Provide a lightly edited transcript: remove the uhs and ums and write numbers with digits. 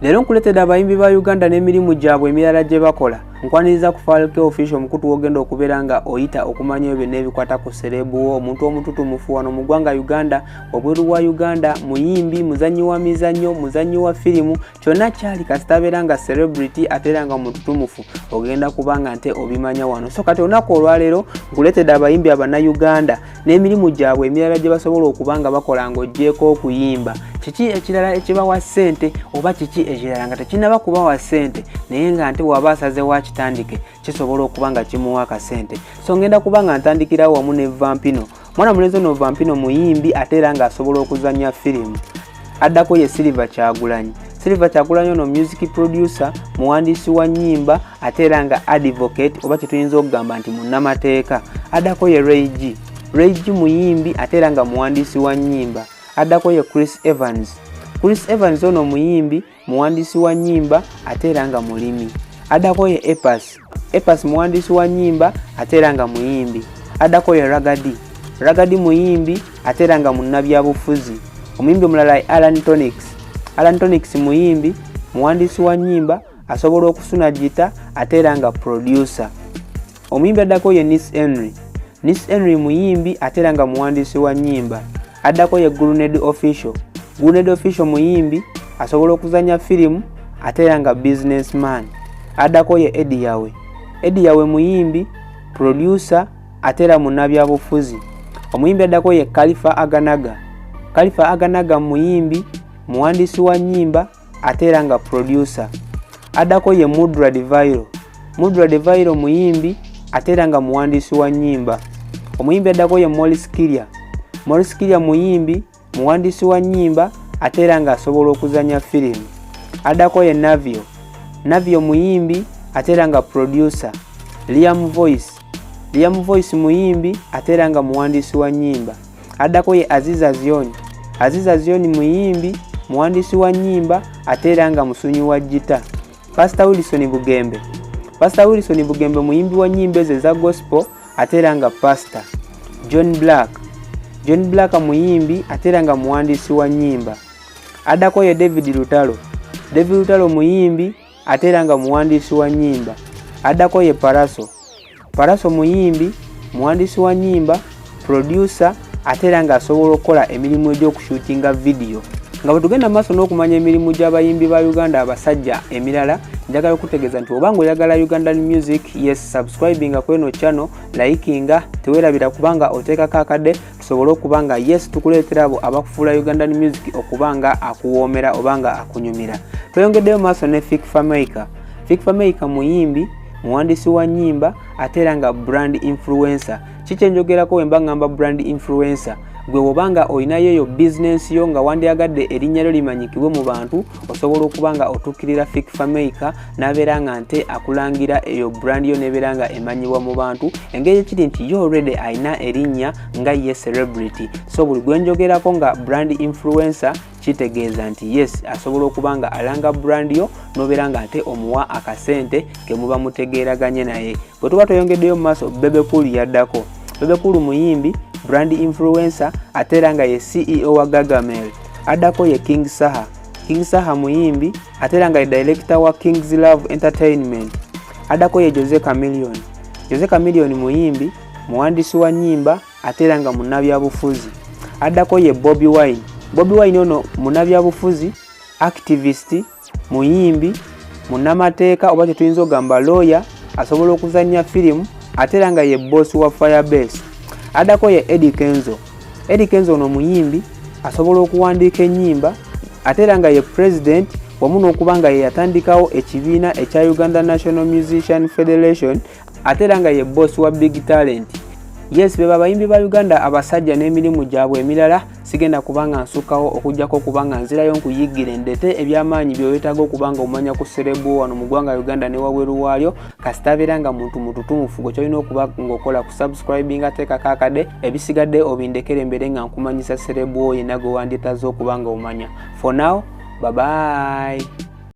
Leero nkuleetedde abayimbi ba Uganda n'emirimu gyabwe emirala gye bakola. Nkwaniriza ku Falke Official, omukutu w'ogenda okubeera nga oyita okumanya ebyo byonna ebikwata ku celeb wo, omuntu omututumufu wano mu ggwanga Uganda, wabweru wa Uganda, muyimbi, muzannyi wa mizannyo, muzannyi wa firimu, kyonna kyali kasita abeera nga celebrity ate era nga mututumufu, ogenda kuba nga nte obimanya wano. So kati olunaku olwaleero nkuleetedde abayimbi Abannayuganda n'emirimu gyabwe emirala gye basobola okuba nga bakola ng'oggyeeko okuyimba. Kiki ekirala ekibawa ssente, oba kiki ekirala nga tekinnaba kubawa ssente, naye nga nte bw'aba asazeewo akitandike kisobola okuba nga kimuwa akasente? So ngenda kuba nga ntandikirawo wamu ne Vampino. Mwana mulenzi ono Vampino muyimbi ate era ng'asobola okuzannya firimu. Addako ye Silver Kyagulanyi. Silver Kyagulanyi ono music producer, muwandiisi wa nnyimba ate era nga advocate, oba kyetuyinza okugamba nti munnamateeka. Addako ye Ray G. Ray G muyimbi ate era nga muwandiisi wa nnyimba. Addako ye Chris Evans. Chris Evans ono muyimbi, muwandiisi wa nnyimba ate era nga mulimi. Addako ye Epas. Epas muwandiisi wa nnyimba ate era nga muyimbi. Addako ye Ragga Dee. Ragga Dee muyimbi ate era nga munnabyabufuzi. Omuyimbi omulala ye Allan Toniks. Allan Toniks muyimbi, muwandiisi wa nnyimba, asobola okusuna gita ate era nga producer. Omuyimbi addako ye Nis Henry. Nis Henry muyimbi ate era nga muwandiisi wa nnyimba. Addako ye Grenade Official. Grenade Official muyimbi, asobola okuzannya firimu ate era nga businessman. Addako ye Eddie Yawe. Eddie Yawe muyimbi, producer ate era munnabyabufuzi. Omuyimbi addako ye Khalifa Aganaga. Khalifa Aganaga muyimbi, muwandiisi wa nnyimba ate era nga producer. Addako ye Mudra Divairo. Mudra Divairo muyimbi ate era nga muwandiisi wa nnyimba. Omuyimbi addako ye Maurice Kirya. Maurice Kirya muyimbi, muwandiisi wa nnyimba ate era ng'asobola okuzannya firimu. Addako ye Navio. Navio muyimbi ate era nga producer. Liam Voice. Liam Voice muyimbi ate era nga muwandiisi wa nnyimba. Addako ye Aziza Zion. Aziza Zion muyimbi, muwandiisi wa nnyimba ate era nga musunyi wa gita. Pastor Wilson Bugembe. Pastor Wilson Bugembe muyimbi wa nnyimba ezo eza gospel ate era nga pastor. John Blaq. John Blaq muyimbi ate era nga muwandiisi wa nnyimba. Addako ye David Lutalo. David Lutalo muyimbi ate era nga muwandiisi wa nnyimba. Addako ye Pallaso. Pallaso muyimbi, muwandiisi wa nnyimba, producer ate era ng'asobola okukola emirimu egy'okushutinga vidiyo. Nga bwe tugenda maaso n'okumanya emirimu gy'abayimbi ba Uganda abasajja emirala, njagala okutegeeza nti oba ng'oyagala Ugandan music, yes, subscribinga ku eno channel, likinga, teweerabira kubanga oteekako akadde tusobole okuba nga yes tukuleetera abo abakufuula Ugandan music okuba nga akuwoomera oba nga akunyumira. Tweyongeddeyo maaso ne Fik Fameica. Fik Fameica muyimbi, muwandiisi wa nnyimba ate era nga brand influencer. Kikyenjogerako we mba ngamba brand influencer, gwe bw'oba nga olinayo eyo bizinensi yo nga wandyagadde erinnya lyo limanyikibwe mu bantu, osobola okuba nga otuukirira Fik Fameica n'abeera nga nte akulangira eyo brand yo n'ebeera nga emanyibwa mu bantu, engeri ekiri nti yo already alina erinnya nga ye celebrity. So buli gwe njogerako nga brand influencer, kitegeeza nti yes, asobola okuba nga alanga brand yo n'obeera nga ate omuwa akasente ke muba mutegeeraganye naye. Bwe tuba tweyongeddeyo mu maaso, Bebe Cool yaddako. Bebe Cool muyimbi, brand influencer ate era nga ye CEO wa Gagamel. Addako ye King Saha. King Saha muyimbi ate era nga ye director wa Kings Love Entertainment. Addako ye Jose Chameleone. Jose Chameleone muyimbi, muwandiisi wa nnyimba ate era nga munnabyabufuzi. Addako ye Bobi Wine. Bobi Wine ono munnabyabufuzi, activist, muyimbi, munnamateeka oba kyetuyinza okugamba lawyer, asobola okuzannya firimu ate era nga ye boss wa Firebase. Addako ye Eddie Kenzo. Eddie Kenzo ono muyimbi, asobola okuwandiika ennyimba ate era nga ye president wamu n'okuba nga ye yatandikawo ekibiina ekya Uganda National Musician Federation, ate era nga ye boss wa Big Talent. Yes, be babayimbi ba Uganda abasajja n'emirimu gyabwe emirala. Sigenda kubanga nsukkawo okuggyako okuba nga nzirayo nkuyiggire ndete ebyamaanyi bye weetaaga okuba nga omanya ku celeb wano mu ggwanga Uganda ne wabweru waalyo, kasita abeera nga muntu mututumufu. Gwe kyolina okuba ng'okola ku subscribinga, teekako akadde, ebisigadde obindekere embeere nga nkumanyisa celeb wo yenna gwe wandyetaaze okuba nga omanya. For now, bye bye.